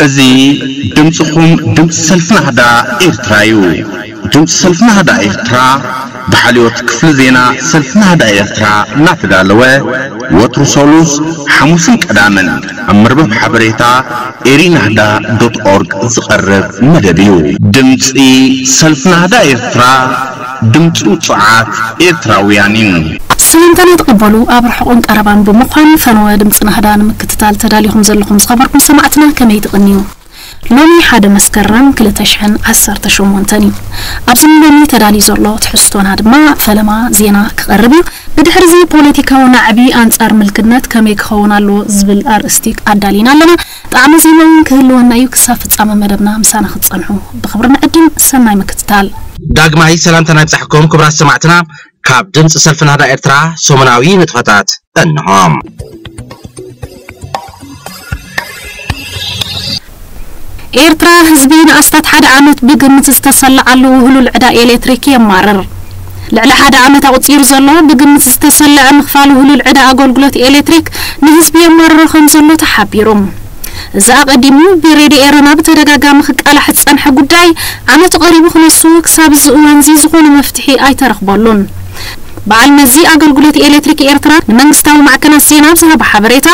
እዚ ድምፅኹም ድምፂ ሰልፊ ናህዳ ኤርትራ እዩ። ድምፂ ሰልፊ ናህዳ ኤርትራ ብሓልዮት ክፍሊ ዜና ሰልፊ ናህዳ ኤርትራ እናተዳለወ ወትሩ ሰሉስ፣ ሓሙስን ቀዳምን ኣብ መርበብ ሓበሬታ ኤሪናህዳ ዶት ኦርግ ዝቐርብ መደብ እዩ። ድምፂ ሰልፊ ናህዳ ኤርትራ ድምፂ ውፁዓት ኤርትራውያን እዩ። ሰላምታና ተቐበሉ። ኣብ ርሑቕን ቀረባን ብምዃን ፈነወ ድምፂ ናህዳ ንምክትታል ተዳሊኹም ዘለኹም ዝኸበርኩም ሰማዕትና ከመይ ትቕንዩ? ሎሚ ሓደ መስከረም ክልተ ሽሕን ዓሰርተ ሸሞንተን እዩ። ኣብዚ ንሎሚ ተዳልዩ ዘሎ ትሕዝቶና ድማ ፈለማ ዜና ክቐርብ እዩ። ብድሕሪ እዚ ፖለቲካዊ ናዕቢ ኣንጻር ምልክነት ከመይ ክኸውን ኣለዎ ዝብል ኣርእስቲ ኣዳሊና ኣለና። ጣዕሚ ዜማ እውን ክህልወና እዩ። ክሳብ ፍጻመ መደብና ምሳና ክትጸንሑ ብኽብሪ ንዕድም። ሰናይ ምክትታል። ዳግማይ ሰላምታና ይብጻሕኩም ክቡራት ሰማዕትና። ካብ ድምፂ ሰልፊ ናህዳ ኤርትራ ሰሙናዊ ንጥፈታት እንሆ። ኤርትራ ህዝቢ ንኣስታት ሓደ ዓመት ብግምት ዝተሰለዓሉ ውህሉል ዕዳ ኤሌክትሪክ የማርር። ልዕሊ ሓደ ዓመት ኣቑጺሩ ዘሎ ብግምት ዝተሰለዐ ምኽፋል ውህሉል ዕዳ ኣገልግሎት ኤሌክትሪክ ንህዝቢ የማርሮ ከም ዘሎ ተሓቢሩ። እዚ ኣቐዲሙ ብሬድዮ ኤረና ብተደጋጋሚ ክቃላሕ ዝጸንሐ ጉዳይ፣ ዓመቱ ቀሪቡ ክነሱ ክሳብ እዚ እዋንዚ ዝኾነ መፍትሒ ኣይተረኽበሉን። በዓል መዚ ኣገልግሎት ኤሌክትሪክ ኤርትራ ንመንግስታዊ ማዕከናት ዜና ኣብ ዝሃቦ ሓበሬታ፣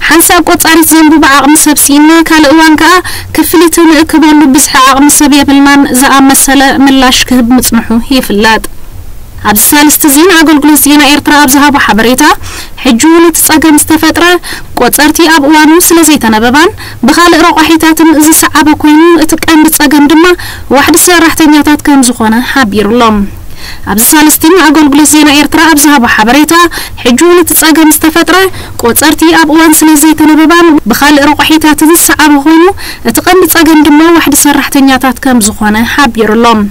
ሓንሳብ ቆጻሪት ዘንብቡ ዓቕሚ ሰብ ስኢና፣ ካልእ እዋን ከኣ ክፍሊት ንእክበሉ ብዝሒ ዓቕሚ ሰብ የብልናን ዝኣመሰለ ምላሽ ክህብ ምጽንሑ ይፍለጥ። ኣብዚ ሳልስቲ እዚ ንኣገልግሎት ዜና ኤርትራ ኣብ ዝሃቦ ሓበሬታ፣ ሕጂ እውን እቲ ጸገም ዝተፈጥረ ቆጸርቲ ኣብ እዋኑ ስለ ዘይተነበባን ብኻልእ ረቋሒታትን ዝሰዓበ ኮይኑ፣ እቲ ቀንዲ ጸገም ድማ ዋሕዲ ሰራሕተኛታት ከም ዝኾነ ሓቢሩሎም። ኣብዚ ሳልስቲ ንኣገልግሎት ዜና ኤርትራ ኣብ ዝሃቦ ሓበሬታ፣ ሕጂ እውን እቲ ጸገም ዝተፈጥረ ቆጸርቲ ኣብ እዋን ስለ ዘይተነበባን ብኻልእ ረቋሒታትን ዝሰዓበ ኮይኑ፣ እቲ ቀንዲ ጸገም ድማ ዋሕዲ ሰራሕተኛታት ከም ዝኾነ ሓቢሩሎም።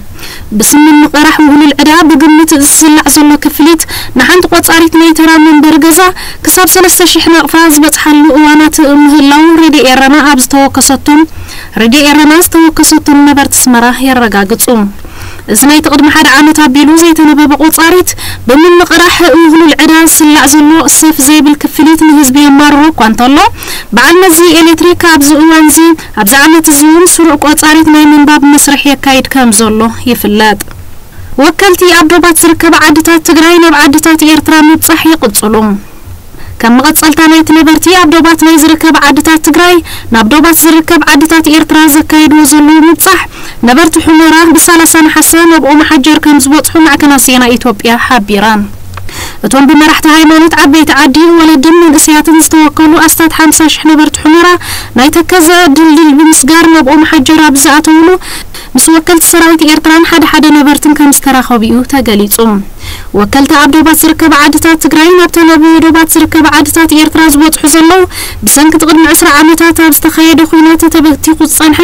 ብስም ምምቕራሕ ውህሉል ዕዳ ብግምት ዝስላዕ ዘሎ ክፍሊት ንሓንቲ ቆጻሪት ናይ ተራ መንበሪ ገዛ ክሳብ ሰለስተ ሽሕ ናቕፋ ዝበጽሓሉ እዋናት ምህላው ሬድዮ ኤረና ኣብ ዝተወከሰቶም ሬድዮ ኤረና ዝተወከሰቶም ነበርቲ ኣስመራ የረጋግጹ። እዚ ናይቲ ቅድሚ ሓደ ዓመት ኣቢሉ ዘይተነበበ ቆጻሪት ብምምቕራሕ ውህሉል ዕዳ ዝስላዕ ዘሎ ሰፍ ዘይብል ክፍሊት ንህዝቢ የማርሮ እኳ እንተሎ፣ በዓል መዚ ኤሌክትሪክ ኣብዚ እዋንዚ ኣብዚ ዓመት እዚ እውን ስሩዕ ቆጻሪት ናይ ምንባብ መስርሕ የካይድ ከም ዘሎ ይፍለጥ። ወከልቲ ኣብ ዶባት ዝርከባ ዓድታት ትግራይ ናብ ዓድታት ኤርትራ ምብጻሕ ይቕጽሉ። ከም መቐጸልታ ናይቲ ነበርቲ ኣብ ዶባት ናይ ዝርከባ ዓድታት ትግራይ ናብ ዶባት ዝርከብ ዓድታት ኤርትራ ዘካየድዎ ዘለዉ ምብጻሕ፣ ነበርቲ ሑመራ ብሰላሳ ነሓሰ ናብ ኦም ሓጀር ከም ዝበጽሑ ማዕከናት ዜና ኢትዮጵያ ሓቢረን። እቶም ብመራሕቲ ሃይማኖት፣ ዓበይቲ ዓዲ፣ ወለድን መንእሰያትን ዝተወከሉ ኣስታት ሓምሳ ሽሕ ነበርቲ ሑመራ ናይ ተከዘ ድልድል ብምስጋር ናብ ኦም ሓጀር ኣብ ዝኣተውሉ ምስ ወከልቲ ሰራዊት ኤርትራን ሓደ ሓደ ነበርትን ከም ዝተራኸቡ እዩ ተገሊጹ። ወከልቲ ኣብ ዶባት ዝርከባ ዓድታት ትግራይ ናብተን ኣብ ዶባት ዝርከባ ዓድታት ኤርትራ ዝበጽሑ ዘለዉ ብሰንኪ እቲ ቅድሚ ዕስራ ዓመታት ኣብ ዝተኻየደ ኲናት ተበቲኹ ዝጸንሐ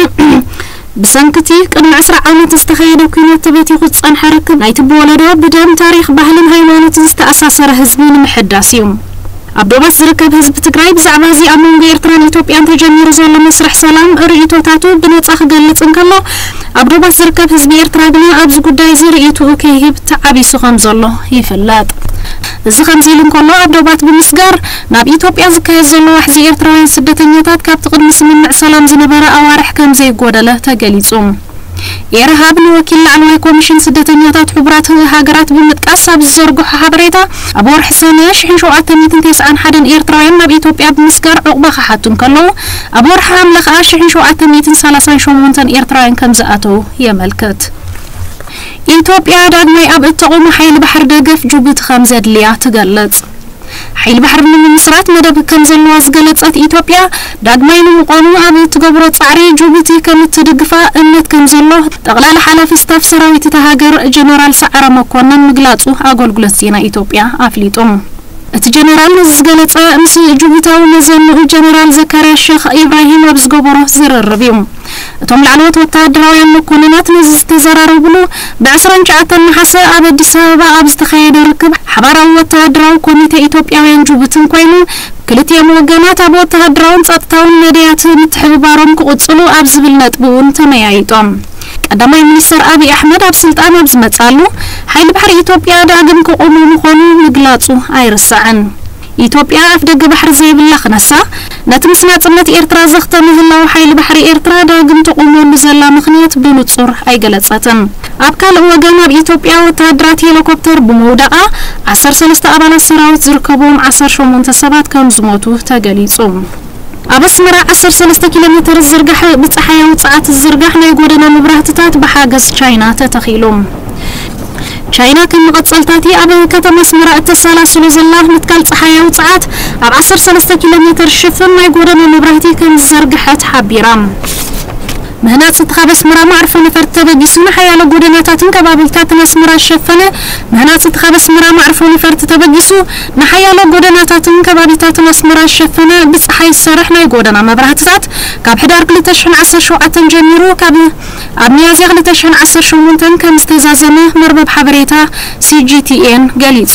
ብሰንኪ እቲ ቅድሚ ዕስራ ዓመት ዝተኻየደ ኲናት ተበቲኹ ዝጸንሐ ርክብ ናይቲ ብወለዶ ብደም ታሪኽ ባህልን ሃይማኖትን ዝተኣሳሰረ ህዝቢ ንምሕዳስ እዩ። ኣብ ዶባት ዝርከብ ህዝቢ ትግራይ ብዛዕባ እዚ ኣብ መንጎ ኤርትራን ኢትዮጵያን ተጀሚሩ ዘሎ መስርሕ ሰላም ርእይቶታቱ ብነጻ ክገልጽ እንከሎ፣ ኣብ ዶባት ዝርከብ ህዝቢ ኤርትራ ግና ኣብዚ ጉዳይ እዚ ርእይትኡ ከይህብ ተዓቢሱ ከም ዘሎ ይፍለጥ። እዚ ከምዚ ኢሉ እንከሎ፣ ኣብ ዶባት ብምስጋር ናብ ኢትዮጵያ ዝካየድ ዘሎ ዋሕዚ ኤርትራውያን ስደተኛታት ካብቲ ቅድሚ ስምምዕ ሰላም ዝነበረ ኣዋርሕ ከም ዘይጎደለ ተገሊጹ። ኤረሃብ ንወኪል ላዕለዋይ ኮሚሽን ስደተኛታት ሕቡራት ሃገራት ብምጥቃስ ኣብ ዝዘርግሖ ሓበሬታ፣ ኣብ ወርሒ ሰነ ሽሕን ሸውዓተ ሚእትን ተስዓን ሓደን ኤርትራውያን ናብ ኢትዮጵያ ብምስጋር ዕቑባ ክሓቱ እንከለዉ፣ ኣብ ወርሒ ሓምለ ከኣ ሽሕን ሸውዓተ ሚእትን ሰላሳን ሸሞንተን ኤርትራውያን ከም ዝኣተዉ የመልክት። ኢትዮጵያ ዳግማይ ኣብ እተቑሞ ሓይሊ ባሕሪ ደገፍ ጅቡቲ ከም ዘድልያ ትገልጽ። ሓይሊ ባሕሪ ንምምስራት መደብ ከም ዘለዋ ዝገለጸት ኢትዮጵያ፣ ዳግማይ ንምቋሙ ኣብ እትገብሮ ጻዕሪ ጅቡቲ ከም እትድግፋ እምነት ከም ዘሎ ጠቕላሊ ሓላፊ ስታፍ ሰራዊት እታ ሃገር ጀነራል ሰዓረ መኮነን ምግላጹ ኣገልግሎት ዜና ኢትዮጵያ ኣፍሊጡ። እቲ ጀነራል ነዚ ዝገለጸ ምስ ጅቡታዊ መዘንኡ ጀነራል ዘካርያ ሸኽ ኢብራሂም ኣብ ዝገበሮ ዝርርብ እዩ። እቶም ላዕለዎት ወተሃደራውያን መኮንናት ነዚ ዝተዘራረብሉ፣ ብ ዕስራን ትሽዓተን ነሓሰ ኣብ ኣዲስ ኣበባ ኣብ ዝተኻየደ ርክብ፣ ሓባራዊ ወተሃደራዊ ኮሚተ ኢትዮጵያውያን ጅቡትን ኮይኑ፣ ክልቲኦም ወገናት ኣብ ወተሃደራውን ጸጥታውን መዳያት ምትሕብባሮም ክቕጽሉ ኣብ ዝብል ነጥቢ እውን ተመያይጦም። ቀዳማይ ሚኒስተር ኣብይ ኣሕመድ ኣብ ስልጣን ኣብ ዝመጽኣሉ፣ ሓይሊ ባሕሪ ኢትዮጵያ ዳግም ክቑሙ ምዃኑ ምግላጹ ኣይርሳዕን። ኢትዮጵያ ኣፍደገ ባሕሪ ዘይብላ ክነሳ፣ ነቲ ምስ ናጽነት ኤርትራ ዘኽተ ምህላው ሓይሊ ባሕሪ ኤርትራ ዳግም ትቑመሉ ዘላ ምኽንያት ብንጹር ኣይገለጸትን። ኣብ ካልእ ወገን፣ ኣብ ኢትዮጵያ ወተሃደራት ሄሊኮፕተር ብምውዳቓ ዓሰርተ ሰለስተ ኣባላት ሰራዊት ዝርከብዎም ዓሰርተ ሸሞንተ ሰባት ከም ዝሞቱ ተገሊጹ። ኣብ ኣስመራ ዓሰርተ ሰለስተ ኪሎ ሜተር ዝዝርጋሕ ብጸሓያዊ ጸዓት ዝዝርጋሕ ናይ ጎደና መብራህትታት ብሓገዝ ቻይና ተተኺሉ። ቻይና ከም መቐጸልታቲ ኣብ ከተማ ኣስመራ እተሰላስሎ ዘላ ምትካል ጸሓያዊ ጸዓት ኣብ ዓሰርተ ሰለስተ ኪሎ ሜተር ሽፍን ናይ ጎደና መብራህቲ ከም ዝዘርግሐት ሓቢራ። ምህናጽ እቲ ካብ ኣስመራ መዕርፎ ነፈርቲ ተበጊሱ ንሓያሎ ጎደናታትን ከባቢታትን ኣስመራ ዝሸፈነ፣ ምህናጽ እቲ ካብ ኣስመራ መዕርፎ ነፈርቲ ተበጊሱ ንሓያሎ ጎደናታትን ከባቢታትን ኣስመራ ዝሸፈነ ብጸሓይ ዝሰርሕ ናይ ጎደና መብራህትታት ካብ ሕዳር ክልተ ሽሕን ዓሰርተ ሸውዓተን ጀሚሩ ካብ ኣብ ሚያዝያ ክልተ ሽሕን ዓሰርተ ሸሞንተን ከም ዝተዛዘመ መርበብ ሓበሬታ ሲ ጂ ቲ ኤን ገሊጹ።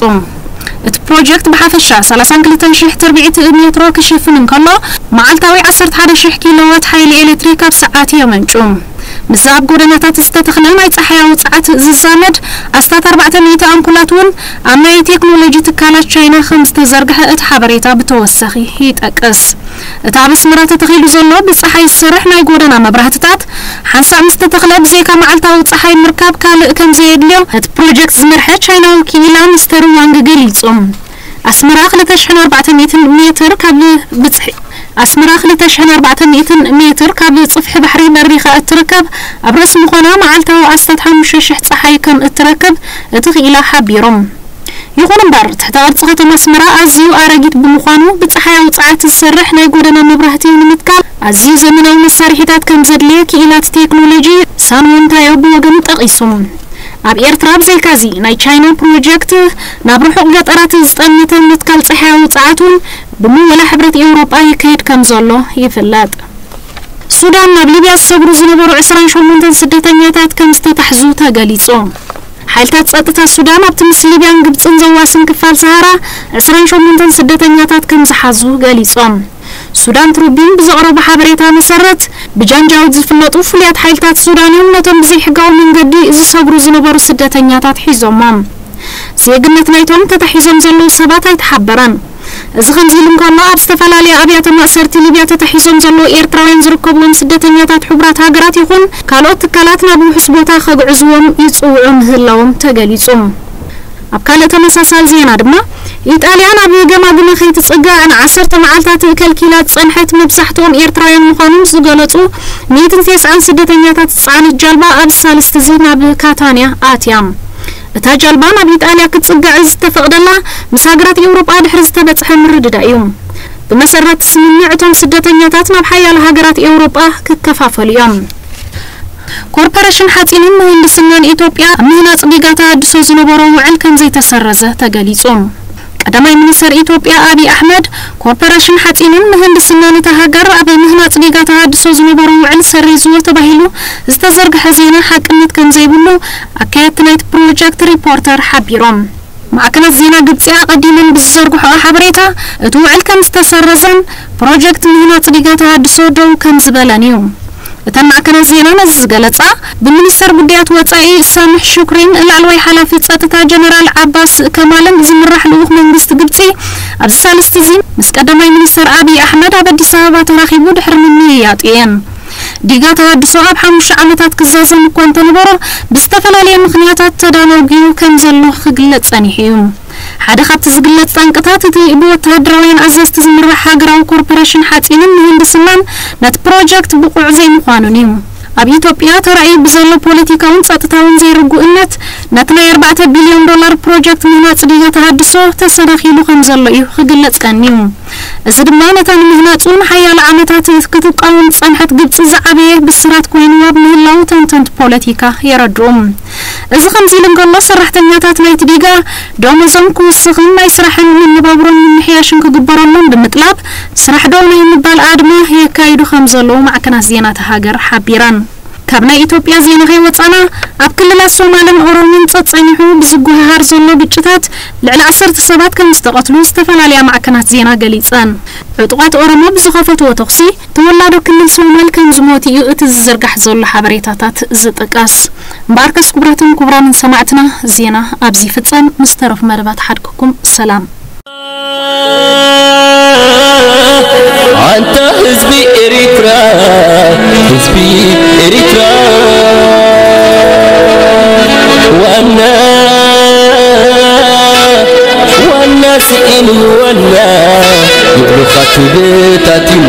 እቲ ፕሮጀክት ብሓፈሻ ሰላሳን ክልተን ሽሕ ትርብዒት ሜትሮ ክሽፍን እንከሎ፣ መዓልታዊ ዓሰርተ ሓደ ሽሕ ኪሎዋት ሓይሊ ኤሌክትሪክ ኣብ ሰዓት የመንጩ። ምስዚ ኣብ ጎደናታት ዝተተኽለ ናይ ጸሓያዊ ጸዓት ዝዛመድ ኣስታት ኣርባዕተ ሚእቲ ኣምፑላት እውን ኣብ ናይ ቴክኖሎጂ ትካላት ቻይና ከም ዝተዘርግሐ እቲ ሓበሬታ ብተወሳኺ ይጠቅስ። እቲ ኣብ ኣስመራ ተተኺሉ ዘሎ ብጸሓይ ዝሰርሕ ናይ ጎደና መብራህትታት፣ ሓንሳእ ምስ ተተኽለ ብዘይካ መዓልታዊ ጸሓይ ምርካብ ካልእ ከም ዘየድልዮ እቲ ፕሮጀክት ዝመርሐ ቻይናዊ ክኢላ ሚስተር ዋንግ ገሊጹ። ኣስመራ ክልተ ሽሕን ኣርባዕተ ሚእትን ሜትር ካብ ብጽሒ ኣስመራ ክልተ ሽሕን ኣርባዕተ ሚእትን ሜትር ካብ ጽፍሒ ባሕሪ በሪኻ እትርከብ፣ ኣብ ርእሲ ምዃና መዓልታዊ ኣስታት ሓሙሽተ ሽሕ ጸሓይ ከም እትረክብ እቲ ክኢላ ሓቢሩ። ይኹን እምበር፣ ትሕተ ቅርጺ ከተማ ኣስመራ ኣዝዩ ኣረጊት ብምዃኑ፣ ብጸሓያዊ ጸዓት ዝሰርሕ ናይ ጎደና መብራህቲ ንምትካል ኣዝዩ ዘመናዊ መሳርሒታት ከም ዘድልየ ክኢላት ቴክኖሎጂ ሳንዎን ታዮ ብወገኑ ጠቒሱ። ኣብ ኤርትራ ብዘይካዚ ናይ ቻይና ፕሮጀክት ናብ ርሑቕ ገጠራት ዝጠመተ ምትካል ጸሓያዊ ጸዓት እውን ብምወላ ሕብረት ኤውሮጳ ይካየድ ከም ዘሎ ይፍለጥ። ሱዳን ናብ ሊብያ ዝሰግሩ ዝነበሩ ዕስራን ሸሞንተን ስደተኛታት ከም ዝተታሕዙ ተገሊጹ። ሓይልታት ጸጥታ ሱዳን ኣብቲ ምስ ሊብያን ግብጽን ዘዋስን ክፋል ሰሃራ ዕስራን ሸሞንተን ስደተኛታት ከም ዝሓዙ ገሊጾም። ሱዳን ትሩቢን ብዘቕረቦ ሓበሬታ መሰረት፣ ብጃንጃዊድ ዝፍለጡ ፍሉያት ሓይልታት ሱዳን እዮም ነቶም ብዘይሕጋዊ መንገዲ ዝሰግሩ ዝነበሩ ስደተኛታት ሒዞሞም። ዜግነት ናይቶም ተታሒዞም ዘለዉ ሰባት ኣይተሓበረን። እዚ ከምዚ ኢሉ እንከሎ፣ ኣብ ዝተፈላለያ ኣብያተ ማእሰርቲ ሊብያ ተታሒዞም ዘለዉ ኤርትራውያን ዝርከብዎም ስደተኛታት ሕቡራት ሃገራት ይኹን ካልኦት ትካላት ናብ ውሑስ ቦታ ከግዕዝዎም ይጽውዑ ምህላዎም ተገሊጹ። ኣብ ካልእ ተመሳሳሊ ዜና ድማ፣ ኢጣልያ ናብ ገማግመ ከይትጽጋዕ ንዓሰርተ መዓልታት ከልኪላ ዝጸንሐት፣ መብዛሕትኦም ኤርትራውያን ምዃኖም ዝገለጹ ሚእትን ተስዓን ስደተኛታት ዝጸዓነት ጃልባ ኣብዚ ሳልስቲ እዚ ናብ ካታንያ ኣትያ። እታ ጃልባ ናብ ኢጣልያ ክትጽጋዕ ዝተፈቕደላ ምስ ሃገራት ኤውሮጳ ድሕሪ ዝተበጽሐ ምርድዳእ እዩ። ብመሰረት ስምምዕ፣ እቶም ስደተኛታት ናብ ሓያሎ ሃገራት ኤውሮጳ ክከፋፈሉ እዮም። ኮርፖሬሽን ሓጺንን ምህንድስናን ኢትዮጵያ ኣብ ምህናጽ ዲጋ ተሃድሶ ዝነበሮ ውዕል ከም ዘይተሰረዘ ተገሊጹ። ቀዳማይ ሚኒስተር ኢትዮጵያ ኣብይ ኣሕመድ፣ ኮርፖሬሽን ሓጺንን ምህንድስናን እታ ሃገር ኣብ ምህናጽ ዲጋ ተሃድሶ ዝነበሮ ውዕል ሰሪዝዎ ተባሂሉ ዝተዘርግሐ ዜና ሓቅነት ከም ዘይብሉ ኣካየድቲ ናይቲ ፕሮጀክት ሪፖርተር ሓቢሮም። ማዕከናት ዜና ግብጺ ኣቐዲመን ብዝዘርግሖ ሓበሬታ፣ እቲ ውዕል ከም ዝተሰረዘን ፕሮጀክት ምህናጽ ዲጋ ተሃድሶ ደው ከም ዝበለን እዩ። እተን ማዕከናት ዜና ነዚ ዝገለጻ፣ ብሚኒስተር ጉዳያት ወጻኢ ሳምሕ ሹክሪን ላዕለዋይ ሓላፊ ጸጥታ ጀነራል ዓባስ ከማልን ዝምራሕ ልኡኽ መንግስቲ ግብጺ ኣብዚ ሳልስቲ እዚ ምስ ቀዳማይ ሚኒስተር ኣብይ ኣሕመድ ኣብ ኣዲስ ኣበባ ተራኺቡ ድሕሪ ምምይያጡ እየን። ዲጋ ተሃድሶ ኣብ ሓሙሽተ ዓመታት ክዛዘም እኳ እንተነበሮ፣ ብዝተፈላለየ ምኽንያታት ተዳናጒዩ ከም ዘሎ ክግለጽ ጸኒሑ እዩ። ሓደ ካብቲ ዝግለጽ ጠንቅታት፣ እቲ ብወተሃደራውያን ኣዘዝቲ ዝምራሕ ሃገራዊ ኮርፖሬሽን ሓጺንን ምህንድስናን ነቲ ፕሮጀክት ብቑዕ ዘይምዃኑን እዩ። ኣብ ኢትዮጵያ ተራእዩ ብዘሎ ፖለቲካውን ጸጥታውን ዘይርጉእነት፣ ነቲ ናይ ኣርባዕተ ቢልዮን ዶላር ፕሮጀክት ምህናጽ ዲጋ ተሃድሶ ተሰናኺሉ ከም ዘሎ እዩ ክግለጽ ቀንዩ። እዚ ድማ ነታ ንምህናጹ ንሓያሎ ዓመታት ክትቃወም ዝጸንሐት ግብጺ ዝዓበየ ብስራት ኮይኑ ኣብ ምህላው ተንተንቲ ፖለቲካ የረድኡ። እዚ ከምዚ ኢሉ እንከሎ፣ ሰራሕተኛታት ናይቲ ዲጋ ደሞዞም ክውስኽን ናይ ስራሕን መነባብሮን ምምሕያሽን ክግበረሎም ብምጥላብ፣ ስራሕ ደው ናይ ምባል ኣድማ የካይዱ ከም ዘለዉ ማዕከናት ዜና እታ ሃገር ሓቢረን። ካብ ናይ ኢትዮጵያ ዜና ከይወጻና፣ ኣብ ክልላት ሶማልን ኦሮሞን ጸጸኒሑ ብዝጓሃሃር ዘሎ ግጭታት ልዕሊ ዓሰርተ ሰባት ከም ዝተቐትሉ ዝተፈላለያ ማዕከናት ዜና ገሊጸን። ዕጡቓት ኦሮሞ ብዝኸፈትዎ ተኹሲ፣ ተወላዶ ክልል ሶማል ከም ዝሞት እዩ እቲ ዝዝርጋሕ ዘሎ ሓበሬታታት ዝጥቀስ። እምበኣርከስ ክቡራትን ክቡራንን ሰማዕትና፣ ዜና ኣብዚ ይፍጸም። ምስ ተረፉ መደባት ሓድግኩም ሰላም። ኣንታ ህዝቢ ኤሪትራ፣ ህዝቢ ኤሪትራ፣ ዋና ዋና ስኢኑ ዋና፣ ይብሉኻ ትብታቲኑ።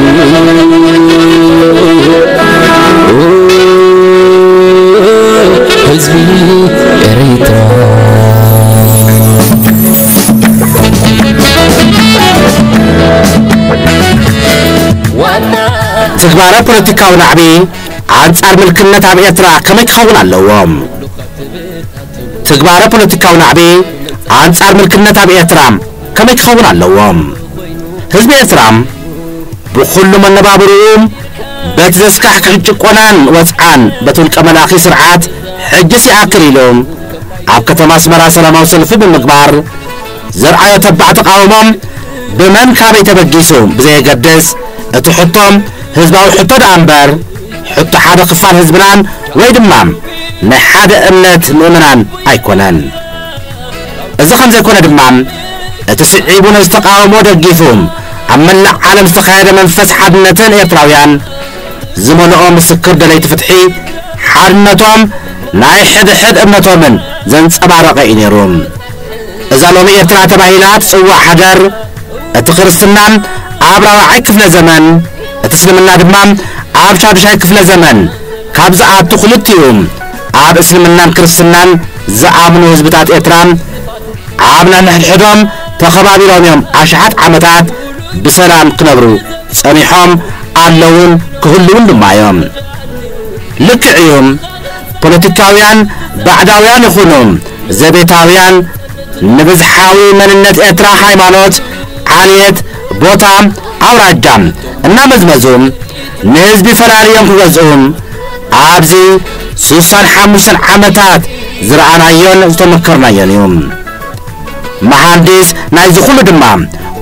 ህዝቢ ኤሪትራ። ትግባረ ፖለቲካዊ ናዕቢ ኣንጻር ምልክነት ኣብ ኤርትራ ከመይ ክኸውን ኣለዎ? ትግባረ ፖለቲካዊ ናዕቢ ኣንጻር ምልክነት ኣብ ኤርትራ ከመይ ክኸውን ኣለዎ? ህዝቢ ኤርትራ ብኹሉ መነባብርኡ በቲ ዘስካሕክሕ ጭቆናን ወጽዓን በቲ ውልቀ መላኺ ስርዓት ሕጅስ ይኣክል ኢሉ ኣብ ከተማ ኣስመራ ሰላማዊ ሰልፊ ብምግባር ዘርኣዮ ተባዕ ተቓውሞ ብመን ካበይ ተበጊሱ ብዘየገድስ፣ እቲ ሕቶ ህዝባዊ ሕቶ ደኣ እምበር፣ ሕቶ ሓደ ክፋል ህዝብናን ወይ ድማ ናይ ሓደ እምነት ምእመናን ኣይኮነን። እዚ ከም ዘይኮነ ድማ፣ እቲ ስዒቡ ነዚ ተቓውሞ ደጊፉ ኣብ መላእ ዓለም ዝተኻየደ መንፈስ ሓድነትን ኤርትራውያን ዝመልኦ ምስክር ደለይቲ ፍትሒ ሓድነቶም ናይ ሕድሕድ እምነቶምን ዘንጸባረቐ እዩ ነይሩ። እዛ ሎሚ ኤርትራ ተባሂላ ትጽዋዕ ሃገር፣ እቲ ክርስትና ኣብ ራብዓይ ክፍለ ዘመን፣ እቲ እስልምና ድማ ኣብ ሻዱሻይ ክፍለ ዘመን ካብ ዝኣቱ፣ ክልቲኡ ኣብ እስልምናን ክርስትናን ዝኣምኑ ህዝብታት ኤርትራ ኣብ ነንሕድሕዶም ተኸባቢሮም እዮም ኣሽሓት ዓመታት ብሰላም ክነብሩ ጸኒሖም፣ ኣለውን ክህልውን ድማ እዮም። ልክዕ እዩ። ፖለቲካውያን ባዕዳውያን ይኹኑ ዘቤታውያን ንብዝሓዊ መንነት ኤርትራ ሃይማኖት፣ ዓሌት፣ ቦታ፣ ኣውራጃ እናመዝመዙ ንህዝቢ ፈላልዮም ክገዝኡ ኣብዚ ሱሳን ሓሙሽተን ዓመታት ዝረኣናዮን ዝተመከርናዮን እዩ። መሃንዲስ ናይዚ ኩሉ ድማ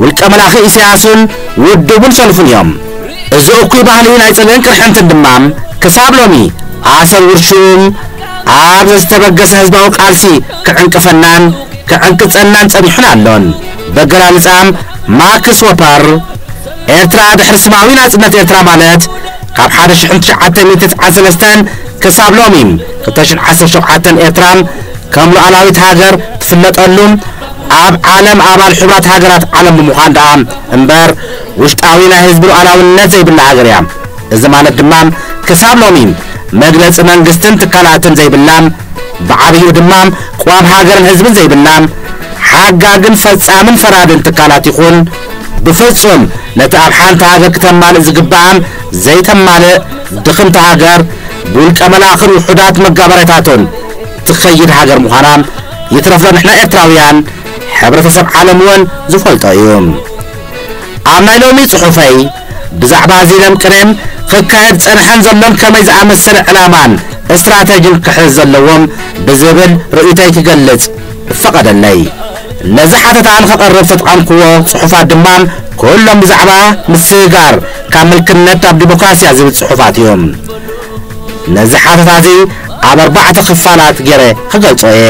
ውልቀ መላኺ ኢሳያስን ውድቡን ሰልፉን እዮም። እዚ እኩይ ባህሊ ናይ ጽልእን ቅርሕንትን ድማ ክሳብ ሎሚ ኣሰር ውርሽኡ ኣብ ዝተበገሰ ህዝባዊ ቃልሲ ክዕንቅፈናን ክዕንቅጸናን ጸኒሑን ኣሎን። በገላልጻ ማክስ ወፐር፣ ኤርትራ ድሕሪ ስማዊ ናጽነት ኤርትራ ማለት ካብ ሓደ ሽሕን ትሽዓተ ሚእትን ትስዓን ሰለስተን ክሳብ ሎሚ ክልተ ሽሕን ዓሰርተ ሸውዓተን ኤርትራ ከም ሉዓላዊት ሃገር ትፍለጠሉ ኣብ ዓለም ኣባል ሕቡራት ሃገራት ዓለም ብምዃን ደኣ እምበር ውሽጣዊ ናይ ህዝቢ ሉዓላውነት ዘይብላ ሃገር እያ። እዚ ማለት ድማ ክሳብ ሎሚ መግለጺ መንግስትን ትካላትን ዘይብላ፣ ብዓብዩ ድማ ቅዋም ሃገርን ህዝብን ዘይብላ፣ ሓጋግን ፈጻምን ፈራድን ትካላት ይኹን ብፍጹም ነቲ ኣብ ሓንቲ ሃገር ክተማልእ ዝግብኣ ዘይተማልእ ድኽምቲ ሃገር ብውልቀ መላኽን ውሑዳት መጋበርያታቱን ትኸይድ ሃገር ምዃና ይትረፍ ዶ ንሕና ኤርትራውያን፣ ሕብረተሰብ ዓለም እውን ዝፈልጦ እዩ። ኣብ ናይ ሎሚ ጽሑፈይ ብዛዕባ እዚ ለም ቅኔ ክካየድ ዝጸንሐን ዘሎን ከመይ ዝኣመሰለ ዕላማን ስትራተጂን ክሕዝ ዘለዎም ብዝብል ርእይቶይ ክገልጽ ይፈቐደለይ። ነዚ ሓተታ ንኸቐርብ ዝተጠቐምክዎ ጽሑፋት ድማ ኩሎም ብዛዕባ ምስግጋር ካብ ምልክነት ናብ ዲሞክራስያ ዝብል ጽሑፋት እዮም። ነዚ ሓተታ እዚ ኣብ ኣርባዕተ ክፋላት ገይረ ክገልጾ እየ።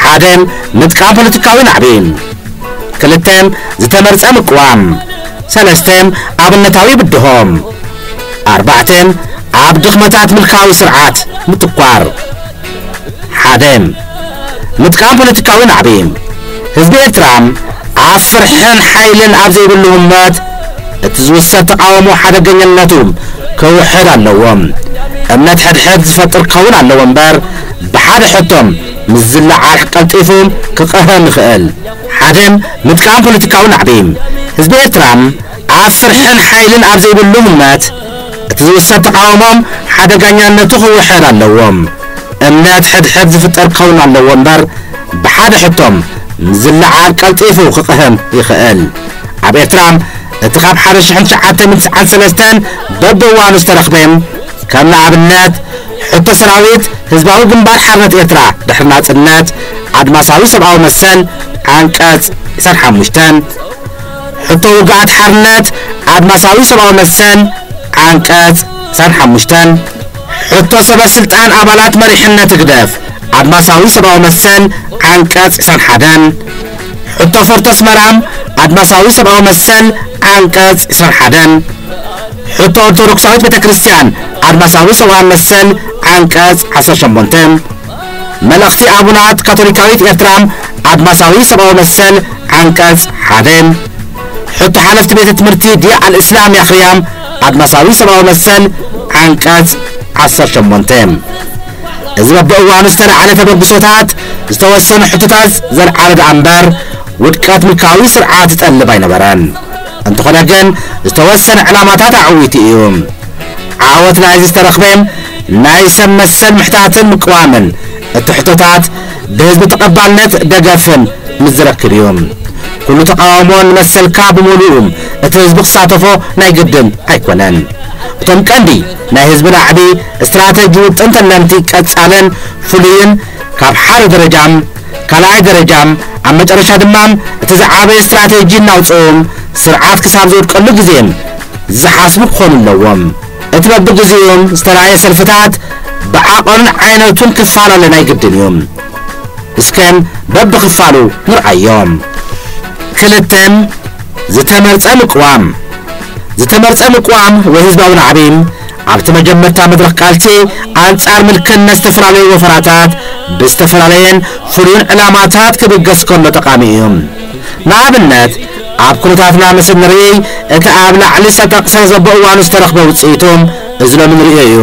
ሓደ፣ ምጥቃም ፖለቲካዊ ናዕቢ። ክልተ፣ ዝተመርጸ ምቅዋም። ሰለስተ፣ ኣብነታዊ ብድሆ። ኣርባዕተ፣ ኣብ ድኽመታት ምልካዊ ስርዓት ምትኳር። ሓደ፣ ምጥቃም ፖለቲካዊ ናዕቢ። ህዝቢ ኤርትራ ኣብ ፍርሕን ሓይልን ኣብ ዘይብሉ ህሞት እቲ ዝውሰድ ተቓውሞ ሓደገኛነቱ ክውሕድ ኣለዎ። እምነት ሕድሕድ ዝፈጥር ክኸውን ኣለዎ እምበር ብሓደ ሕቶ ምስ ዝለዓል ቀልጢፉ ክቕህም ይኽእል። ሓደ፣ ምጥቃም ፖለቲካዊ ናዕቢ። ህዝቢ ኤርትራ ኣብ ፍርሕን ሓይልን ኣብ ዘይብሉ ህሞት እቲ ዝውሰድ ተቓውሞ ሓደገኛነቱ ክውሕድ ኣለዎ። እምነት ሕድሕድ ዝፍጠር ክኸውን ኣለዎ እምበር ብሓደ ሕቶ ምስ ዝለዓል ቀልጢፉ ክቕህም ይኽእል። ኣብ ኤርትራ እቲ ካብ ሓደ ሽሕን ትሽዓተ ሚእትን ትስዓን ሰለስተን በብእዋኑ ዝተረኽበ ከም ንኣብነት ሕቶ ሰራዊት ህዝባዊ ግንባር ሓርነት ኤርትራ ድሕሪ ናጽነት ኣድማሳዊ ሰብኣዊ መሰል ዓንቀጽ ዕስራን ሓሙሽተን፣ ሕቶ ውግኣት ሓርነት ኣድማሳዊ ሰብኣዊ መሰል ዓንቀጽ ዕስራን ሓሙሽተን፣ ሕቶ ሰበ ስልጣን ኣባላት መሪሕነት ህግደፍ ኣድማሳዊ ሰብኣዊ መሰል ዓንቀጽ ዕስራን ሓደን፣ ሕቶ ፎርቶ ኣስመራ ኣድማሳዊ ሰብኣዊ መሰል ዓንቀጽ ዕስራን ሓደን፣ ሕቶ ኦርቶዶክሳዊት ቤተ ክርስቲያን ኣድማሳዊ ሰብኣዊ መሰል ዓንቀጽ ዓሰርተ ሸሞንተ፣ መልእኽቲ ኣቡናት ካቶሊካዊት ኤርትራ ኣድማሳዊ ሰብኣዊ መሰል ዓንቀጽ ሓደ፣ ሕቶ ሓለፍቲ ቤተ ትምህርቲ ዲያ ኣልእስላም ያኽርያም ኣድማሳዊ ሰብኣዊ መሰል ዓንቀጽ ዓሰርተ ሸሞንተ። እዚ በብእዋኑ ዝተለዓለ ተበግሶታት ዝተወሰኑ ሕቶታት ዘልዓለ ደኣ እምበር ውድቀት ምልካዊ ስርዓት ዝጠልብ ኣይነበረን። እንተኾነ ግን ዝተወሰነ ዕላማታት ኣዕዊቱ እዩ። ዓወት ናይዚ ዝተረኽበ ናይ ሰብ መሰል ምሕታትን ምቅዋምን እቲ ሕቶታት ብህዝቢ ተቐባልነት ደገፍን ምስ ዝረክብ እዩ። ኩሉ ተቓውሞ ንመሰልካ ብምሉኡ እቲ ህዝቢ ክሳተፎ ናይ ግድን ኣይኮነን። እቶም ቀንዲ ናይ ህዝቢ ናዕቢ ስትራተጂ ውጥን ተለምቲ ቀጻልን ፍሉይን ካብ ሓደ ደረጃ ካልኣይ ደረጃ ኣብ መጨረሻ ድማ እቲ ዝዓበየ ስትራተጂ እናውፅኡ ስርዓት ክሳብ ዝወድቀሉ ግዜ ዝሓስቡ ክኾኑ ኣለዎም። እቲ በብግዜኡ ዝተለያየ ሰልፍታት ብዓቐኑን ዓይነቱን ክፈላለ ናይ ግድን እዩ። እስከ በብኽፋሉ ንርኣዮም። ክልተ፣ ዝተመርጸ ምቅዋም። ዝተመርጸ ምቅዋም ወይ ህዝባዊ ናዕቢ ኣብቲ መጀመርታ መድረኽ ቃልሲ ኣንጻር ምልክነት ዝተፈላለዩ ወፈራታት ብዝተፈላለየን ፍሉይን ዕላማታት ክብገስ ከሎ ጠቓሚ እዩ። ንኣብነት ኣብ ኩነታትና ምስ እንርኢ እቲ ኣብ ላዕሊ ዝተጠቕሰ በብእዋኑ ዝተረኽበ ውጽኢቱ እዚ ሎሚ ንርእዮ እዩ።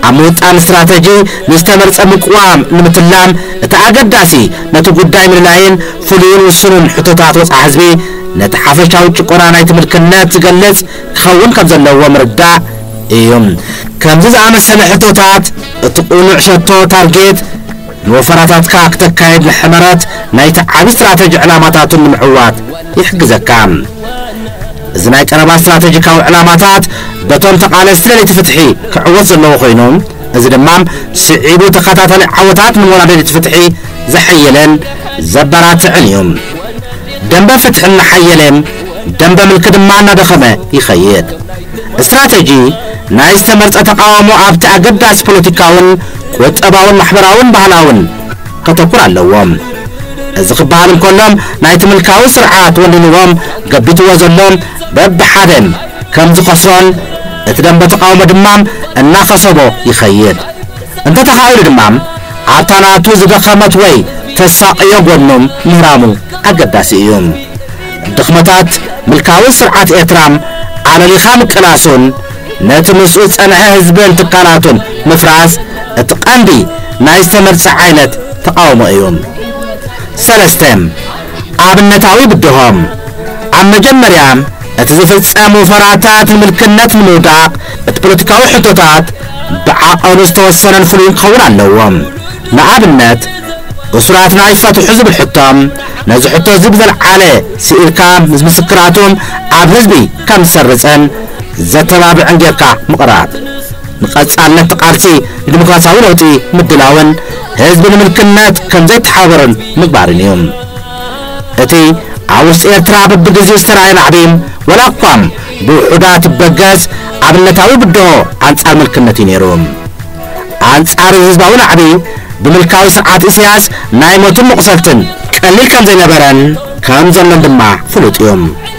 ኣብ ምውጣን ስትራተጂ ንዝተመርጸ ምቅዋም ንምትላም እቲ ኣገዳሲ ነቲ ጉዳይ ምልላይን ፍሉይን ውሱንን ሕቶታት ወጻኢ ህዝቢ ነቲ ሓፈሻዊ ጭቆና ናይቲ ምልክነት ዝገልጽ ክኸውን ከም ዘለዎ ምርዳእ እዩ። ከምዚ ዝኣመሰለ ሕቶታት እቲ ቅኑዕ ሸቶ ታርጌት ንወፈራታትካ ክተካየድ ንሕመረት ናይቲ ዓቢ ስትራተጂ ዕላማታቱን ንምዕዋት ይሕግዘካ። እዚ ናይ ቀረባ ስትራተጂካዊ ዕላማታት በቶም ተቓለስቲ ደለይቲ ፍትሒ ክዕወት ዘለዎ ኮይኑ፣ እዚ ድማ ስዒቡ ተኸታታሊ ዓወታት ንምውራድ ደለይቲ ፍትሒ ዘሐየለን ዘበራትዕን እዩ። ደንበ ፍትሒ እናሓየለ፣ ደንበ ምልኪ ድማ እናደኸመ ይኸይድ። ስትራተጂ ናይ ዝተመርጸ ተቓውሞ ኣብቲ ኣገዳሲ ፖለቲካውን ቁጠባውን ማሕበራውን ባህላውን ከተኩር ኣለዎ። እዚ ክበሃል እንከሎ ናይቲ ምልካዊ ስርዓት ወኒንዎም ገቢትዎ ዘሎ በብሓደ ከም ዝኸስሮን እቲ ደንበ ተቓውሞ ድማ እናኸሰቦ ይኸይድ። እንተተኻኢሉ ድማ ኣብታ ናቱ ዝደኸመት ወይ ተሳቕዮ ጎኑ ምህራሙ ኣገዳሲ እዩ። ድኽመታት ምልካዊ ስርዓት ኤርትራ ኣለሊኻ ምቅላሱን ነቲ ምስኡ ዝጸንሐ ህዝብን ትካላቱን ምፍራስ እቲ ቀንዲ ናይ ዝተመርጸ ዓይነት ተቓውሞ እዩ። ሰለስተ፣ ኣብነታዊ ብድሆ። ኣብ መጀመርያ እቲ ዝፍጸም ወፈራታት ንምልክነት ንምውዳቕ እቲ ፖለቲካዊ ሕቶታት ብዓቐኑ ዝተወሰነን ፍሉይን ክኸውን ኣለዎ። ንኣብነት እሱራትና ይፈትሑ ዝብል ሕቶ፣ ነዚ ሕቶ እዚ ብዘለዓለ ስኢልካ ምስ ምስክራቱ ኣብ ህዝቢ ከም ዝሰርጽን ዘተባብዕን ጌርካ ምቕራብ፣ ንቐጻልነት ቃልሲ ንዲሞክራሲያዊ ለውጢ ምድላውን ህዝቢ ንምልክነት ከም ዘይተሓባበርን ምግባርን እዩ። እቲ ኣብ ውሽጢ ኤርትራ በብግዜኡ ዝተራእየ ናዕቢ፣ ወላ እኳ ብውሑዳት ይበገስ፣ ኣብነታዊ ብድሆ ኣንጻር ምልክነት እዩ ነይሩ። ኣንጻር ህዝባዊ ናዕቢ ብምልካዊ ስርዓት ኢሳያስ ናይ ሞትን መቑሰልትን ቀሊል ከም ዘይነበረን ከም ዘሎን ድማ ፍሉጥ እዩ።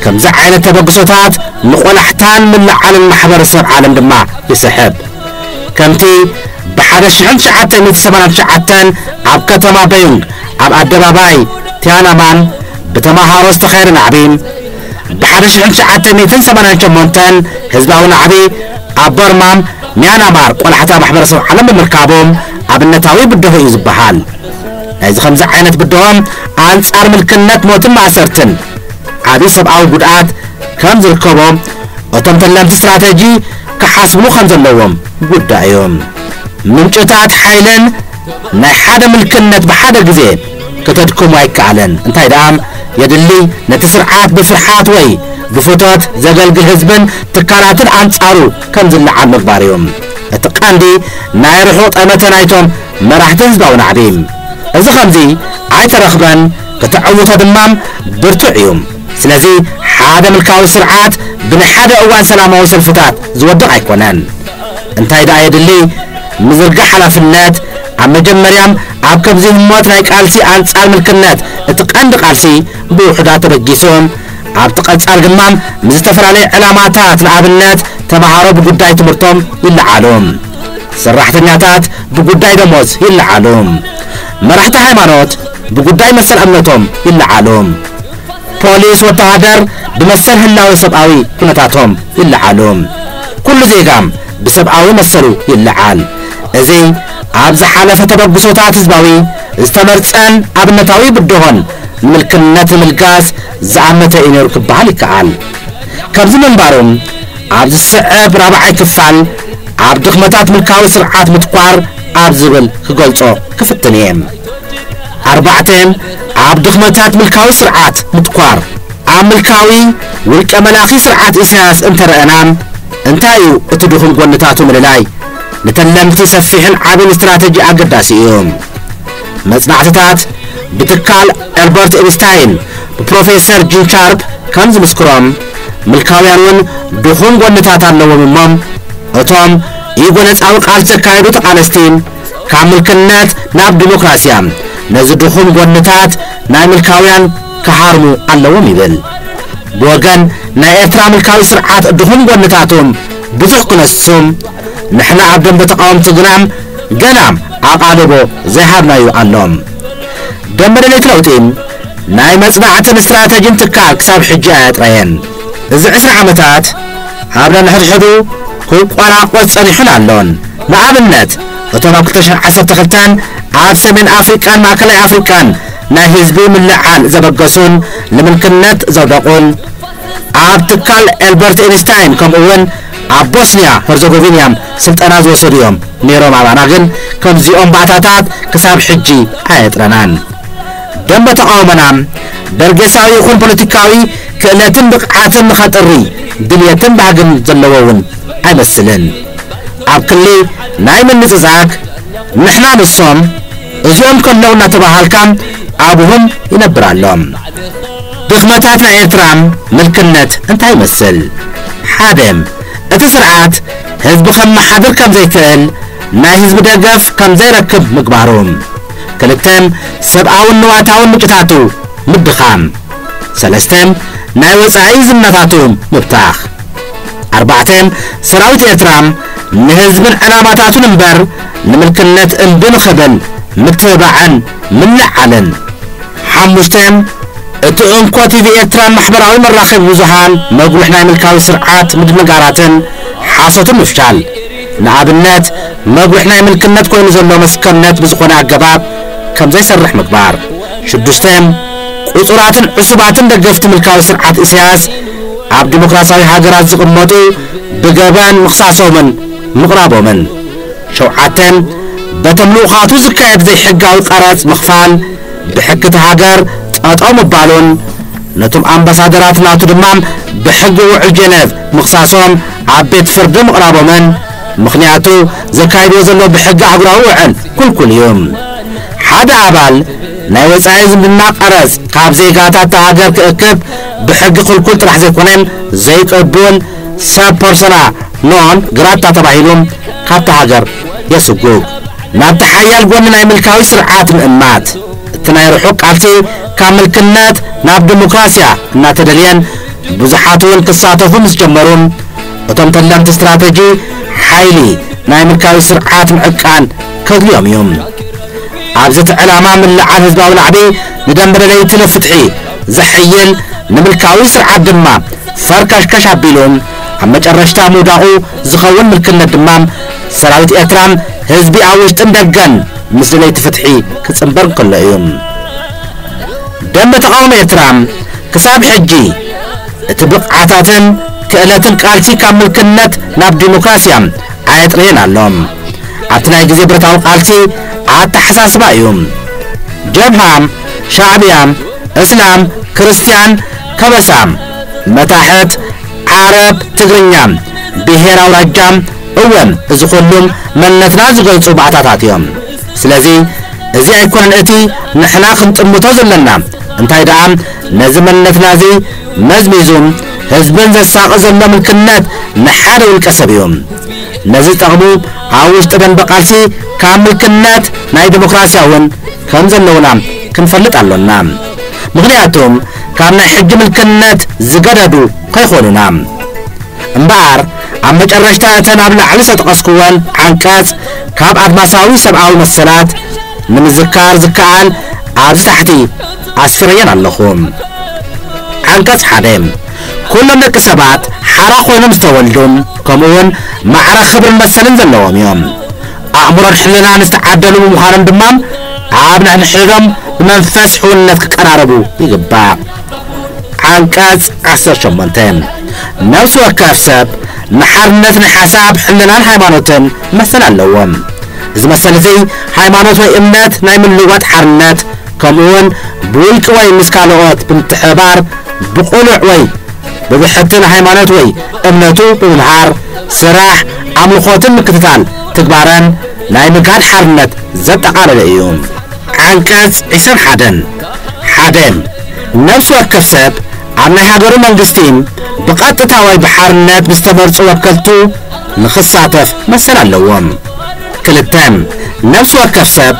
ከምዚ ዓይነት ተበግሶታት ንቆላሕታን ምልዓልን ማሕበረሰብ ዓለም ድማ ይስሕብ። ከምቲ ብ ሓደ ሽሕን ትሽዓተ ሚእትን ሰማንያን ትሽዓተን ኣብ ከተማ በዩንግ ኣብ ኣደባባይ ቲያናማን ብተማሃሮ ዝተኻየደ ናዕቢ፣ ብ ሓደ ሽሕን ትሽዓተ ሚእትን ሰማንያን ሸሞንተን ህዝባዊ ናዕቢ ኣብ በርማ፣ ሚያናማር ቆላሕታ ማሕበረሰብ ዓለም ብምርካቦም ኣብነታዊ ብድሆ እዩ ዝበሃል። ናይዚ ከምዚ ዓይነት ብድሆ ኣንጻር ምልክነት ሞትን ማእሰርትን ዓቢ ሰብኣዊ ጉድኣት ከም ዝርከቦ እቶም ተለምቲ ስትራተጂ ክሓስብሉ ከም ዘለዎም ጉዳይ እዩ። ምንጭታት ሓይልን ናይ ሓደ ምልክነት ብሓደ ግዜ ከተድክሞ ኣይከኣልን። እንታይ ደኣ የድሊ፣ ነቲ ስርዓት ብፍርሓት ወይ ብፍቶት ዘገልግል ህዝብን ትካላትን ኣንጻሩ ከም ዝለዓል ምግባር እዩ። እቲ ቀንዲ ናይ ርሑቕ ጠመተ ናይቶም መራሕቲ ህዝባዊ ናዕቢ። እዚ ከምዚ ኣይተረኽበን፣ ክተዕውቶ ድማ ብርቱዕ እዩ። ስለዚ ሓደ ምልካዊ ስርዓት ብናይ ሓደ እዋን ሰላማዊ ሰልፍታት ዝወድቕ ኣይኮነን። እንታይ ደኣ የድሊ? ምዝርጋሕ ሓላፍነት፣ ኣብ መጀመርያ ኣብ ከምዚ ህሞት ናይ ቃልሲ ኣንጻር ምልክነት እቲ ቀንዲ ቃልሲ ብውሑዳት ተበጊሱ ኣብቲ ቀጻል ድማ ምስ ዝተፈላለየ ዕላማታት ንኣብነት ተምሃሮ ብጉዳይ ትምህርቶም ይለዓሉ፣ ሰራሕተኛታት ብጉዳይ ደሞዝ ይለዓሉ፣ መራሕቲ ሃይማኖት ብጉዳይ መሰል እምነቶም ይለዓሉ፣ ፖሊስ ወተሃደር ብመሰል ህላወ ሰብኣዊ ኩነታቶም ይለዓሉ፣ ኩሉ ዜጋ ብሰብኣዊ መሰሉ ይለዓል። እዚ ኣብ ዝሓለፈ ተበግሶታት ህዝባዊ ዝተመርጸን ኣብነታዊ ብድሆን ንምልክነት ንምልጋስ ዝኣመተ እዩ ነይሩ ክበሃል ይከኣል። ከምዚ ምንባሩ ኣብ ዝስዕብ ራብዓይ ክፋል ኣብ ድኽመታት ምልካዊ ስርዓት ምትኳር ኣብ ዝብል ክገልጾ ክፍትን እየ። ኣርባዕተ ኣብ ድኽመታት ምልካዊ ስርዓት ምትኳር ኣብ ምልካዊ ውልቀ መላኺ ስርዓት ኢሳያስ እንተረኣና እንታይ እዩ እቲ ድኹም ጎንታቱ ምልላይ ንተለምቲ ሰፊሕን ዓብን ስትራተጂ ኣገዳሲ እዩ። መጽናዕትታት ብትካል ኣልበርት ኤንስታይን ብፕሮፌሰር ጂን ሻርፕ ከም ዝምስክሮም ምልካውያን እውን ድኹም ጎንታት ኣለዎም እሞ እቶም ኢጎነጻዊ ቃልሲ ዘካየዱ ተቓለስቲ ካብ ምልክነት ናብ ዲሞክራስያ ነዚ ድኹም ጎንታት ናይ ምልካውያን ክሃርሙ ኣለዎም ይብል። ብወገን ናይ ኤርትራ ምልካዊ ስርዓት ድኹም ጎንታቱ ብዙሕ ክነሱ ንሕና ኣብ ደንበ ተቃወምቲ ግና ገና ኣቓልቦ ዘይሃብናዩ ኣሎ። ደንበ ደለይቲ ለውጢ ናይ መጽናዕትን ስትራተጂን ትካል ክሳብ ሕጂ ኣየጥረየን። እዚ ዕስራ ዓመታት ኣብ ነንሕድሕዱ ክቆራቆስ ጸኒሑን ኣሎን። ንኣብነት እቶም ኣብ ክልተ ሽሕን ዓሰርተ ክልተን ኣብ ሰሜን ኣፍሪቃን ማእከላይ ኣፍሪቃን ናይ ህዝቢ ምልዓል ዘበገሱን ንምልክነት ዘውደቑን ኣብ ትካል ኤልበርት ኤንስታይን ከምኡ እውን ኣብ ቦስኒያ ሄርዘጎቪንያ ስልጠና ዝወሰዱ እዮም ነይሮም። ኣባና ግን ከምዚኦም ባእታታት ክሳብ ሕጂ ኣየጥረናን። ደንበ ተቃውሞና በርጌሳዊ ይኹን ፖለቲካዊ ክእለትን ብቕዓትን ንኸጥሪ ድልየትን ባህግን ዘለዎ እውን ኣይመስልን። ኣብ ክሊ ናይ ምንጽዛግ ንሕና ንሶም እዚኦም ከለዉ እናተባሃልካ ኣብሁም ይነብር ኣሎ። ድኽመታት ናይ ኤርትራ ምልክነት እንታይ ይመስል? ሓደ፣ እቲ ስርዓት ህዝቢ ከመሓድር ከም ዘይክእል፣ ናይ ህዝቢ ደገፍ ከም ዘይረክብ ምግባሩ። ክልተ፣ ሰብኣውን ንዋታውን ምንጭታቱ ምድኻም። ሰለስተ፣ ናይ ወጻኢ ዝምድናታቱ ምብታኽ። ኣርባዕተ፣ ሰራዊት ኤርትራ ንህዝብን ዕላማታቱን እምበር ንምልክነት እምቢ ንኽብል ምትብባዕን ምልዓልን። ሓሙሽተ፣ እቲ እንኮ ቲቪ ኤርትራን ማሕበራዊ መራኸቢ ብዙሃን መጉልሕ ናይ ምልካዊ ስርዓት ምድንጋራትን ሓሶትን ምፍሻል። ንኣብነት፣ መጉልሕ ናይ ምልክነት ኮይኑ ዘሎ መስከነት ብዝኾነ ኣገባብ ከም ዘይሰርሕ ምግባር። ሽዱሽተ፣ ቁጹራትን ዕሱባትን ደገፍቲ ምልካዊ ስርዓት ኢሳያስ ኣብ ዲሞክራሲያዊ ሃገራት ዝቕመጡ ብገበን ምኽሳሶምን ምቕራቦምን። ሸውዓተ፣ በቶም ልኡኻቱ ዝካየድ ዘይሕጋዊ ቀረጽ ምኽፋል፣ ብሕጊ እታ ሃገር ጠጠው ምባሉን ነቶም ኣምባሳደራት ናቱ ድማ ብሕጊ ውዕል ጀነቭ ምኽሳሶም ኣብ ቤት ፍርዲ ምቕራቦምን፣ ምኽንያቱ ዘካይድዎ ዘሎ ብሕጊ ኣህጉራዊ ውዕል ክልኩል እዩ። ሓደ ኣባል ናይ ወጻኢ ዝምድና ቀረጽ ካብ ዜጋታት እታ ሃገር ክእክብ ብሕጊ ክልኩል ጥራሕ ዘይኮነ ዘይቅቡል ሰብ ፐርሶና ኖን ግራታ ተባሂሉ ካብታ ሃገር የስጉግ። ናብቲ ሓያል ጎኒ ናይ ምልካዊ ስርዓት ምእማት፣ እቲ ናይ ርሑቕ ቃልሲ ካብ ምልክነት ናብ ዲሞክራስያ እናተደልየን ብዙሓት እውን ክሳተፉ ምስ ጀመሩ፣ እቶም ተለምቲ ስትራተጂ ሓይሊ ናይ ምልካዊ ስርዓት ምዕቃን ከድልዮም እዩ። ኣብዚ እቲ ዕላማ ምልዓል ህዝባዊ ናዕቢ ንደንበ ደለይቲ ንፍትሒ ዘሐይል ንምልካዊ ስርዓት ድማ ፈርከሽከሽ ኣቢሉ ኣብ መጨረሽታ ምውዳቑ ዝኸውን ምልክነት ድማ ሰራዊት ኤርትራ ህዝቢ ኣብ ውሽጥን ደገን ምስ ደለይቲ ፍትሒ ክጽንበር እንከሎ እዩ። ደንበ ተቃውሞ ኤርትራ ክሳብ ሕጂ እቲ ብቕዓታትን ክእለትን ቃልሲ ካብ ምልክነት ናብ ዲሞክራስያ ኣየጥረየን ኣሎ። ኣብቲ ናይ ግዜ ብረታዊ ቃልሲ ኣተሓሳስባ እዩ። ጀብሃ፣ ሻዕብያ፣ እስላም፣ ክርስትያን፣ ከበሳ፣ መታሕት፣ ዓረብ፣ ትግርኛ፣ ብሄር ኣውራጃ፣ እወ፣ እዚ ኩሉ መንነትና ዝገልጹ ባእታታት እዮም። ስለዚ እዚ ኣይኮነን እቲ ንሕና ክንጥምቶ ዘለና፣ እንታይ ደኣ ነዚ መንነትና እዚ መዝሚዙ ህዝብን ዘሳቒ ዘሎ ምልክነት ንሓደ ውልቀ ሰብ እዩ። ነዚ ዝጠቕሙ ኣብ ውሽጢ ደንበ ቃልሲ ካብ ምልክነት ናይ ዲሞክራሲ እውን ከም ዘለውና ክንፈልጥ ኣሎና። ምኽንያቱም ካብ ናይ ሕጂ ምልክነት ዝገደዱ ከይኾኑና። እምበኣር ኣብ መጨረሽታ እተን ኣብ ላዕሊ ዝተጠቐስኩወን ዓንቀጽ ካብ ኣድማሳዊ ሰብኣዊ መሰላት ንምዝካር ዝከኣል ኣብዚ ታሕቲ ኣስፊረየን ኣለኹ። ዓንቀጽ ሓደ፣ ኩሎም ደቂ ሰባት ሓራ ኮይኖም ዝተወልዱ፣ ከምኡውን ማዕረ ክብርን መሰልን ዘለዎም እዮም። ኣእምሮን ሕልናን ዝተዓደሉ ብምዃኖም ድማ ኣብ ንሕድሕዶም ብመንፈስ ሕውነት ክቀራረቡ ይግባእ። ዓንቀጽ ዓሰርተ ሸሞንተ፣ ነፍሲ ወከፍ ሰብ ንሓርነት ናይ ሓሳብ፣ ሕልናን ሃይማኖትን መሰል ኣለዎም። እዚ መሰል እዚ ሃይማኖት ወይ እምነት ናይ ምልዋጥ ሓርነት፣ ከምኡውን ብውልቂ ወይ ምስ ካልኦት ብምትሕብባር ብቕኑዕ ወይ ብብሕቲ ንሃይማኖት ወይ እምነቱ ብምምሃር፣ ስራሕ፣ ኣምልኾትን ምክትታል ትግባረን ናይ ምግሃድ ሓርነት ዘጠቓለለ እዩ። ዓንቀጽ ዕስራን ሓደን፣ ሓደ፣ ነፍሲ ወከፍ ሰብ ኣብ ናይ ሃገሩ መንግስቲ ብቐጥታ ወይ ብሓርነት ብዝተመርጹ ወከልቱ ንኽሳተፍ መሰል ኣለዎም። ክልተ፣ ነፍሲ ወከፍ ሰብ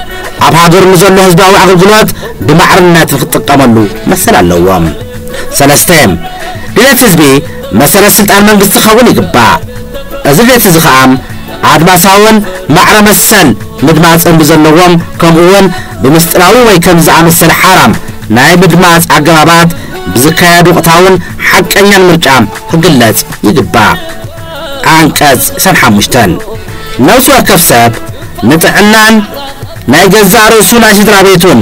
ኣብ ሃገሩ ንዘሎ ህዝባዊ ኣገልግሎት ብማዕርነት ንኽጥቀመሉ መሰል ኣለዎም። ሰለስተ፣ ድሌት ህዝቢ መሰረት ስልጣን መንግስቲ ክኸውን ይግባእ። እዚ ድሌት እዚ ኸኣ ኣድማሳውን ማዕረ መሰል ምድማፅን ብዘለዎም፣ ከምኡውን ብምስጢራዊ ወይ ከምዚ ዝኣመሰለ ሓራም ናይ ምድማፅ ኣገባባት ብዝካየድ ወቕታውን ሓቀኛን ምርጫ ክግለጽ ይግባእ። ዓንቀጽ ዕስራን ሓሙሽተን፣ ነፍሲ ወከፍ ሰብ ንጥዕናን ናይ ገዛእ ርእሱ ናይ ስድራ ቤቱን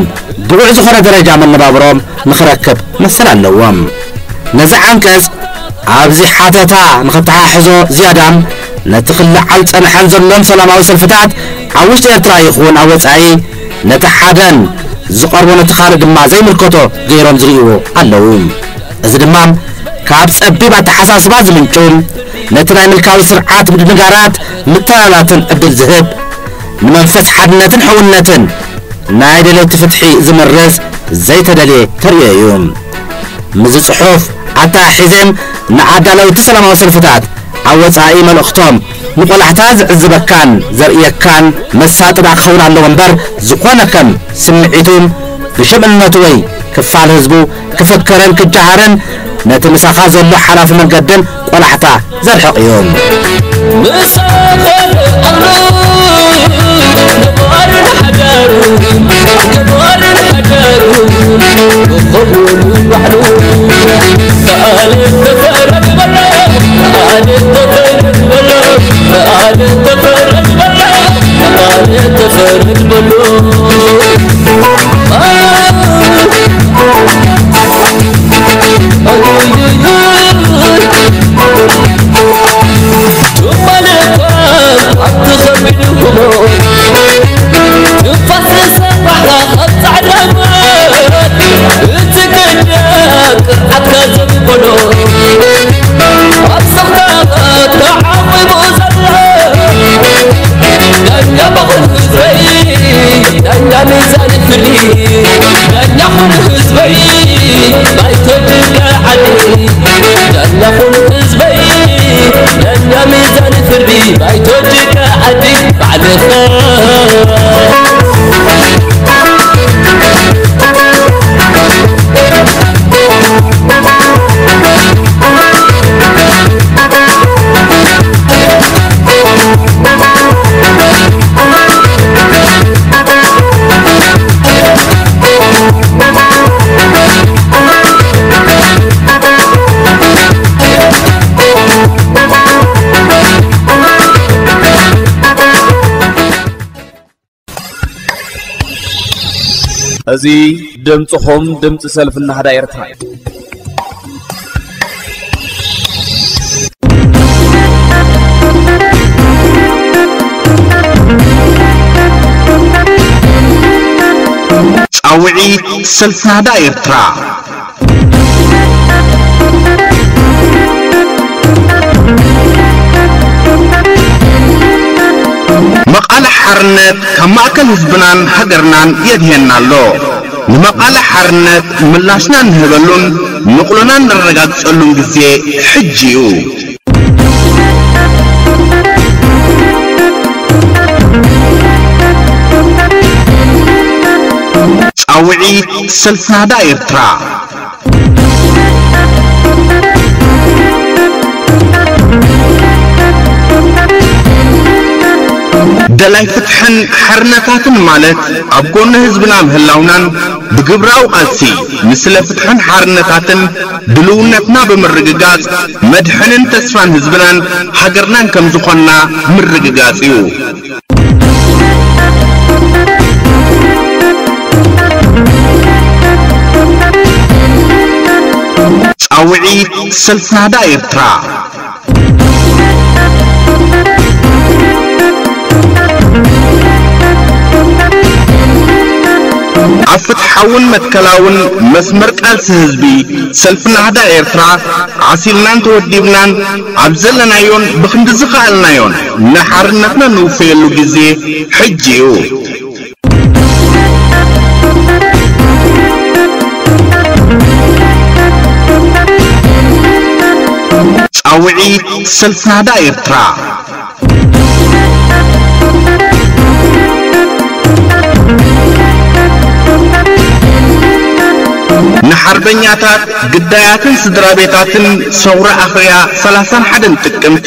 ብቑዕ ዝኾነ ደረጃ መነባብሮ ንኽረክብ መሰል ኣለዎም። ነዚ ዓንቀጽ ኣብዚ ሓተታ ንኸተሓሕዞ ዝያዳም ነቲ ክለዓል ጸንሐን ዘሎን ሰላማዊ ሰልፍታት ኣብ ውሽጢ ኤርትራ ይኹን ኣብ ወጻኢ ነቲ ሓደን ዝቐርቦ ነቲ ካልእ ድማ ዘይምልከቶ ገይሮም ዝርእይዎ ኣለዉ። እዚ ድማ ካብ ጸቢብ ኣተሓሳስባ ዝምንጩ፣ ነቲ ናይ ምልካዊ ስርዓት ምድንጋራት ምትላላትን ዕድል ዝህብ፣ ንመንፈስ ሓድነትን ሕውነትን ናይ ደለይቲ ፍትሒ ዝምርዝ ዘይተደልየ ተርእዮ እዩ። ምስዚ ጽሑፍ ኣተሓሒዘ ንኣዳለውቲ ሰላማዊ ሰልፍታት ኣብ ወጻኢ መልእኽቶም ንቆላሕታ ዝዕዝበካን ዘርእየካን መሳጢ ደኣ ክኸውን ኣለዎ እምበር፣ ዝኾነ ከም ስምዒቱ ብሽም እምነቱ ወይ ክፋል ህዝቡ ክፍክርን ክጀሃርን ነቲ ምሳኻ ዘሎ ሓላፊ መንገድን ቆላሕታ ዘርሕቕ እዩ። ምሳኻ ኣሎ ንባር ንሓዳሩ፣ ንባር ንሓዳሩ፣ ክኸውን ባሕሩ። እዚ ድምፅኹም ድምፂ ሰልፊ ናህዳ ኤርትራ እዩ። ጻውዒት ሰልፊ ናህዳ ኤርትራ። መቓልሕ ሓርነት ካብ ማእከል ህዝብናን ሃገርናን የድህየና ኣሎ። ንመቓልሕ ሓርነት ምላሽና እንህበሉን ንቕሎና እነረጋግጸሉን ግዜ ሕጂ እዩ። ጻውዒት ሰልፊ ናህዳ ኤርትራ። ደላይ ፍትሕን ሓርነታትን ማለት ኣብ ጎኒ ህዝብና ምህላውናን ብግብራዊ ቃልሲ ንስለ ፍትሕን ሓርነታትን ድልውነትና ብምርግጋጽ መድሕንን ተስፋን ህዝብናን ሃገርናን ከም ዝኾንና ምርግጋጽ እዩ። ጻውዒት ሰልፊ ናህዳ ኤርትራ። ኣብ ፍትሓውን መትከላውን መስመር ቃልሲ ህዝቢ ሰልፊ ናህዳ ኤርትራ ዓሲልናን ተወዲብናን ኣብ ዘለናዮን ብኽንዲ ዝኸኣልናዮን ንሓርነትና ንውፈየሉ ግዜ ሕጂ እዩ። ጻውዒት ሰልፊ ናህዳ ኤርትራ። ንሓርበኛታት፣ ግዳያትን ስድራ ቤታትን ሰውራ ኣኽርያ ሰላሳን ሓደን ጥቅምቲ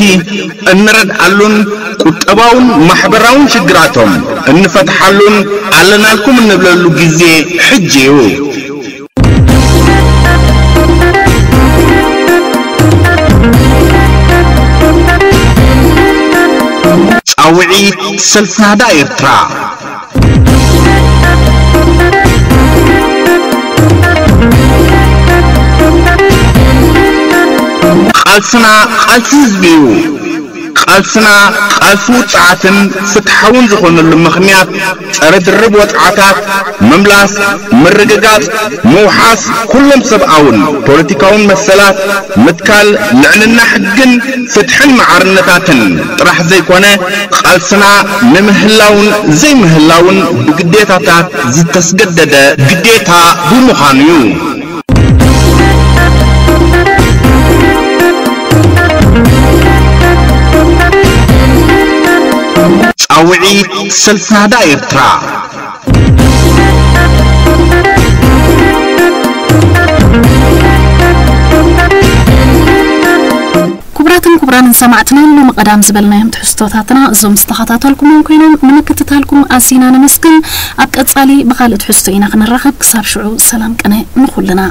እንረድኣሉን ቁጠባውን ማሕበራውን ሽግራቶም እንፈትሓሉን ኣለናልኩም እንብለሉ ግዜ ሕጂ እዩ። ጻውዒት ሰልፊ ናህዳ ኤርትራ። ቃልስና ቃልሲ ህዝቢ እዩ። ቃልስና ቃልሲ ውጽዓትን ፍትሓውን ዝኾነሉ ምኽንያት ጸረ ድርብ ወጽዓታት ምምላስ፣ ምርግጋጽ፣ ምውሓስ ኩሎም ሰብኣውን ፖለቲካውን መሰላት፣ ምትካል ልዕልና ሕግን ፍትሕን መዓርነታትን ጥራሕ ዘይኮነ፣ ቃልስና ንምህላውን ዘይምህላውን ብግዴታታት ዝተስገደደ ግዴታ ብምዃኑ እዩ። ጻውዒት ሰልፊ ናህዳ ኤርትራ። ክቡራትን ክቡራንን ሰማዕትና፣ ሎሚ ቀዳም ዝበልናዮም ትሕዝቶታትና እዞም ዝተኸታተልኩሞም ኮይኖም፣ ንምክትታልኩም ኣዚና ነመስግን። ኣብ ቀጻሊ ብኻልእ ትሕዝቶ ኢና ክንራኸብ። ክሳብ ሽዑ ሰላም ቅነ ንኹልና።